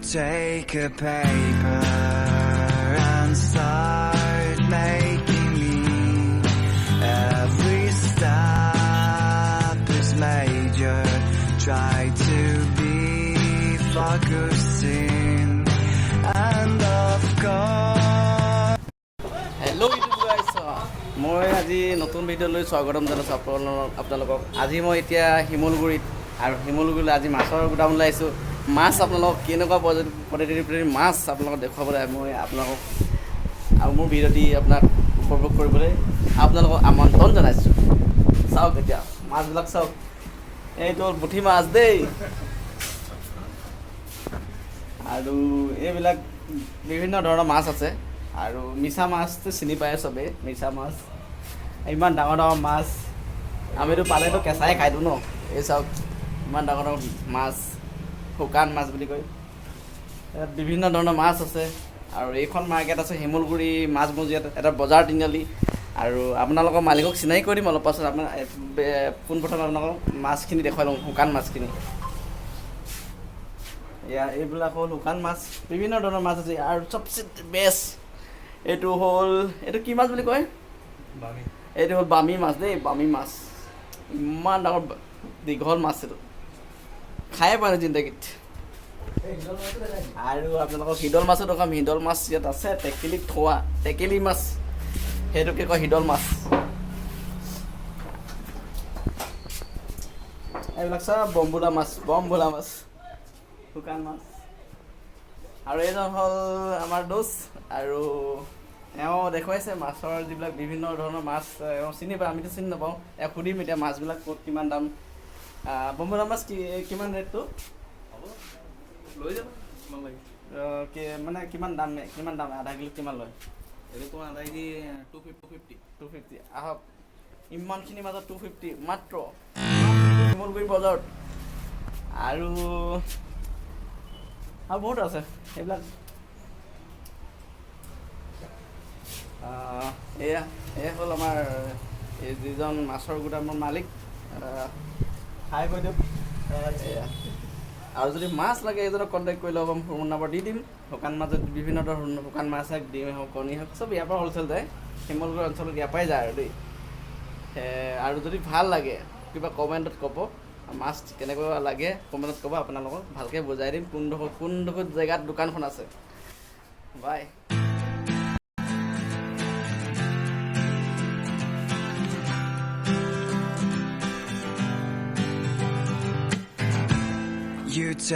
Take a paper and start making me. Every step is major. Try to be focusing, and of course. Hello YouTube guys, মই আজি নতুন video' লৈ স্বাগতম জনাইছোঁ আপোনালোকক। আজি মই এতিয়া শিমলুগুৰিত আৰু শিমলুগুৰিলৈ আজি মাছৰ গুদামলৈ আহিছোঁ। মাছ আপোনালোকক কেনেকুৱা পদ্ধতিৰ মাছ আপোনালোকক দেখুৱাবলৈ মই আপোনালোকক আৰু মোৰ ভিডিঅ' দি আপোনাক উপভোগ কৰিবলৈ আপোনালোকক আমন্ত্ৰণ জনাইছোঁ। চাওক, এতিয়া মাছবিলাক চাওক। এইটো হ'ল পুঠি মাছ দেই। আৰু এইবিলাক বিভিন্ন ধৰণৰ মাছ আছে। আৰু মিছা মাছটো চিনি পায় চবেই। মিছা মাছ, ইমান ডাঙৰ ডাঙৰ মাছ, আমিতো পালেতো কেঁচাই খাই দিওঁ ন। এই চাওক, ইমান ডাঙৰ ডাঙৰ মাছ, শুকান মাছ বুলি কয়। ইয়াত বিভিন্ন ধৰণৰ মাছ আছে। আৰু এইখন মাৰ্কেট আছে শিমলুগুৰি মাছ মজিয়াত, এটা বজাৰ তিনিআলি। আৰু আপোনালোকৰ মালিকক চিনাকি কৰি দিম অলপ পাছত। আপোনাৰ পোনপ্ৰথমে আপোনালোকক মাছখিনি দেখুৱাই লওঁ, শুকান মাছখিনি। এয়া এইবিলাক হ'ল শুকান মাছ। বিভিন্ন ধৰণৰ মাছ আছে। আৰু চবচে বেষ্ট এইটো হ'ল, এইটো কি মাছ বুলি কয়? এইটো হ'ল বামী মাছ দেই, বামী মাছ। ইমান ডাঙৰ দীঘল মাছ, এইটো খায়ে পোৱা নাই জিন্দগীত। আৰু আপোনালোকক শিদল মাছো দেখাম। শিদল মাছ ইয়াত আছে, টেকেলিত থোৱা টেকেলি মাছ, সেইটোকে কয় শিদল মাছ। এইবিলাক চব বম্বুলা মাছ, বম্বুলা মাছ, শুকান মাছ। আৰু এইজন হ'ল আমাৰ দোস্ত আৰু এওঁ দেখুৱাইছে মাছৰ যিবিলাক বিভিন্ন ধৰণৰ মাছ এওঁ চিনি পায়, আমিতো চিনি নাপাওঁ। এওঁ সুধিম এতিয়া মাছবিলাক ক'ত কিমান দাম। বম্বুলা মাছ কি কিমান ৰেটটো? লৈ যাবা, কিমান লাগে। মানে কিমান দাম, কিমান দাম, আধা কিলো কিমান লয়? এইটো তোমাৰ আধা কেজি 250, 250। 250। আহক, ইমানখিনি মাজত 250 মাত্ৰ শিমলগুৰি বজাৰত। আৰু আৰু বহুত আছে সেইবিলাক। এয়া হ'ল আমাৰ এই যিজন মাছৰ গুদামৰ মালিক। হাই কৈ দিয়ক। এয়া আৰু যদি মাছ লাগে এইজনক কণ্টেক্ট কৰি ল'ব, ফোন নম্বৰ দি দিম। শুকান মাছত বিভিন্ন ধৰণৰ শুকান মাছ হওক, ডিম হওক, কণী হওক, চব ইয়াৰ পৰা হ'লচেল যায়। শিমলগুৰি অঞ্চলত ইয়াৰ পৰাই যায় আৰু দেই। আৰু যদি ভাল লাগে কিবা কমেণ্টত ক'ব, মাছ কেনেকুৱা লাগে কমেণ্টত ক'ব। আপোনালোকক ভালকৈ বুজাই দিম কোনডোখৰ কোনডোখৰ জেগাত দোকানখন আছে। বাই। You take